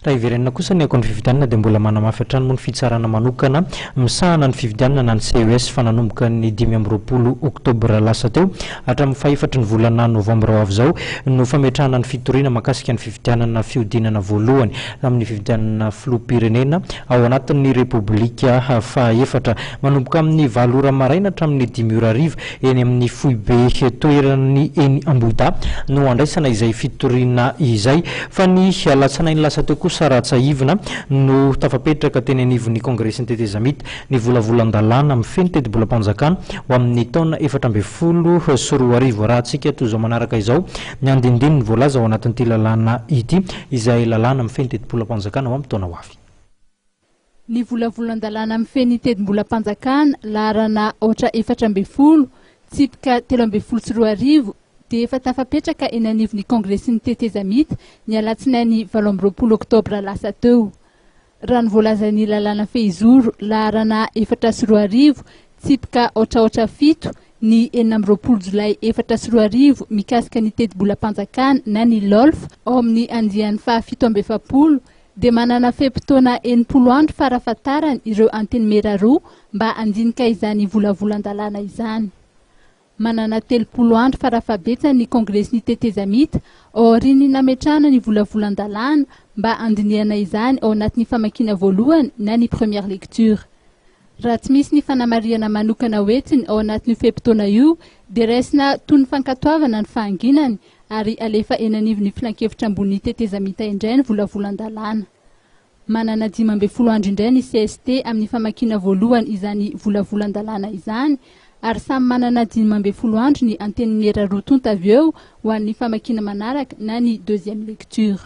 Raha hiverenana kosa ny akon'ny fifidianana dia mbola manamafy hatrany moa ny fitsarana manokana misahana ny fifidianana na ny CES fa nanomboka ny 25 oktobra lasa teo hatramin'ny fahefatry ny volana novambra ho avy izao no fametrahana ny fitoriana mahakasika ny fifidianana fihodinana voalohany amin'ny fifidianana filoham-pirenena ao anatin'ny Repoblika fahaefatra manomboka amin'ny 8 ora maraina hatramin'ny 5 ora hariva eny amin'ny foibe toerany eny Ambohidahy no andraisana izay fitoriana izay. Fa ny alatsinainy lasa teo kosa raha tsiahivina no tafapetraka teny anivon'ny Kongresin'ny tetezamita ny volavolan-dalàna mifehy ny tetibolam-panjakana ho amin'ny taona 2014. Arahantsika toy izao manaraka izao ny andinindininy voalaza ao anatin'ity lalàna ity, izay lalàna mifehy ny tetibolam-panjakana ho amin'ny taona ho avy. Ny volavolan-dalàna mifehy ny tetibolam-panjakana laharana aotra 14, tsipika 2013 dia efa tafapetraka eny anivon'ny Kongresin'ny tetezamita ny alatsinainy 28 oktobra lasa teo. Raha ny voalazan'ny lalàna fehizoro laharana 2004, tsipika aotra aotra fito, ny 26 jolay 2004 mikasika ny tetibolam-panjakana na ny LOLF ao amin'ny andiany faha 47 dia manana fe-potoana 60 andro farafahatarany ireo antenimiera roa mba handinika izany volavolan-dalàna izany. Manana 30 andro farafahabetsany ny Kongresin'ny tetezamita aorian'ny nametrahana ny volavolan-dalàna mba handinihana izany ao anatin'ny famakiana voalohany na ny première lecture. Raha tsy misy ny fanamarihana manokana hoentiny ao anatin'io fe-potoana io dia raisina toy ny fankatoavana ny fahanginany ary alefa eny anivon'ny filankevitra ambonin'ny tetezamita indray ny volavolan-dalàna. Manana 15 andro indray ny cst amin'ny famakiana voalohany izany volavolan-dalàna izany ary samy manana 15 andro ny antenimiera roa tonta avy eo ho an'ny famakiana manaraka na ny deuxième lecture.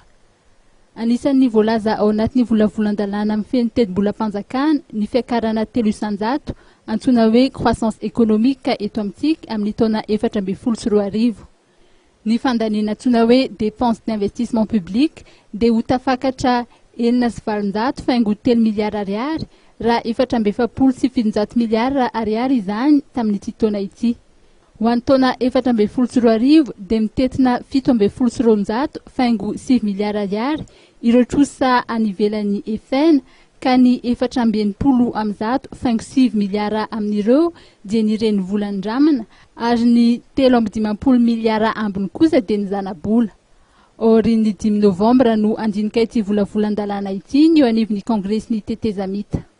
Anisan'ny voalaza ao anatin'ny volavolan-dalàna mifehy ny tetibolam-panjakana ny fiakarana 3% antsoina hoe croissance économique eto amintsika amin'ny taona 2014. Ny fandaniana antsoina hoe dépense d'investissement public dia ho tafakatra 806.3 miliara ariary raha 744 miliara ariary izany tamin'ity taona ity. Ho an'ny taona 2014 dia mitentina 217.9 miliara ariary ireo trosa any ivelany efaina ka ny 164.9 miliara amin'ireo dia ny renivola nindramana ary ny 53 miliara ambiny kosa dia ny zanabola. Aorian'ny 5 novambra no handinika ity volavolan-dalàna ity ny eo anivon'ny Kongresin'ny tetezamita.